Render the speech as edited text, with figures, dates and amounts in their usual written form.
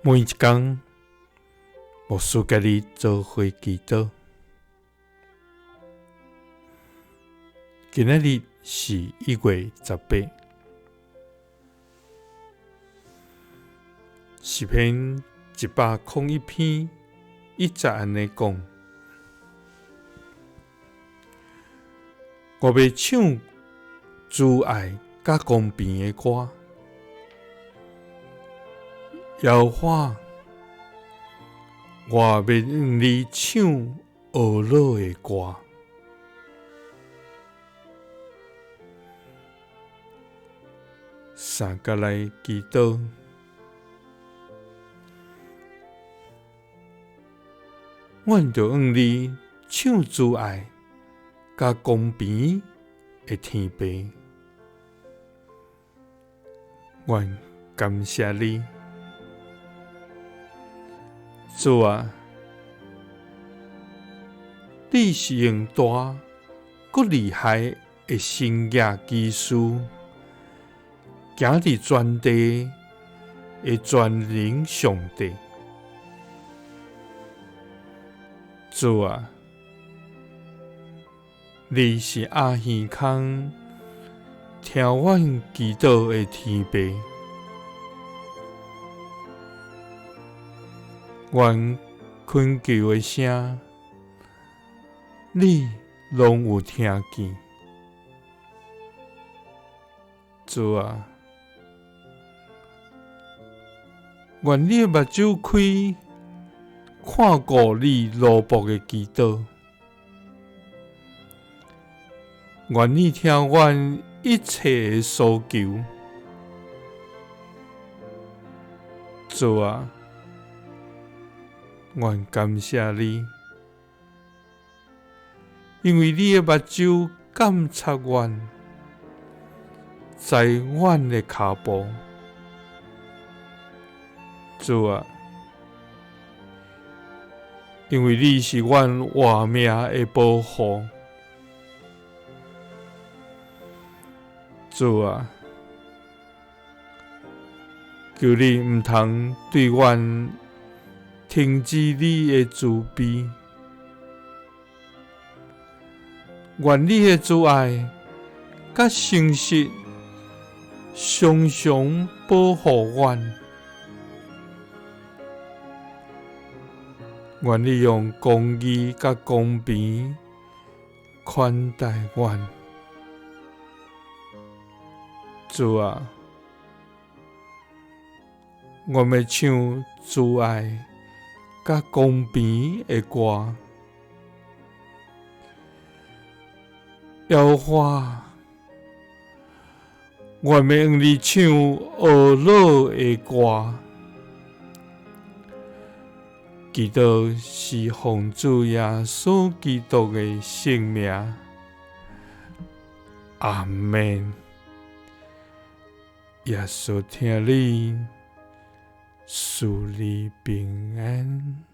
每一工，牧師佮你做伙祈禱。今仔日是1月18，詩篇101篇1節按呢講：我欲唱慈愛佮公平的歌。耶和華，我欲向你唱呵咾的歌。三佮來祈禱，阮著向你唱慈愛佮公平的天父，阮感謝你，主啊，你是用大閣厲害的神蹟奇事，行佇全地的全能上帝。主啊，你是鴨耳孔聽阮祈禱的天父，阮懇求的聲，你攏有聽見。主啊，願你的目睭開，看顧你奴僕的祈禱。願你聽阮一切的所求。主啊，阮感謝你，因為你的目睭監察阮，知阮的跤步。主啊，因為你是阮活命的保護。主啊，求你毋通對阮停止你的慈悲，願你的慈愛佮誠實常常保護阮，願你用公義佮公平款待阮。主啊，我欲唱慈愛佮公平的歌。耶和華，我欲向你唱呵咾的歌。祈禱是奉主耶穌基督的聖名。阿們。耶穌疼你，賜你平安。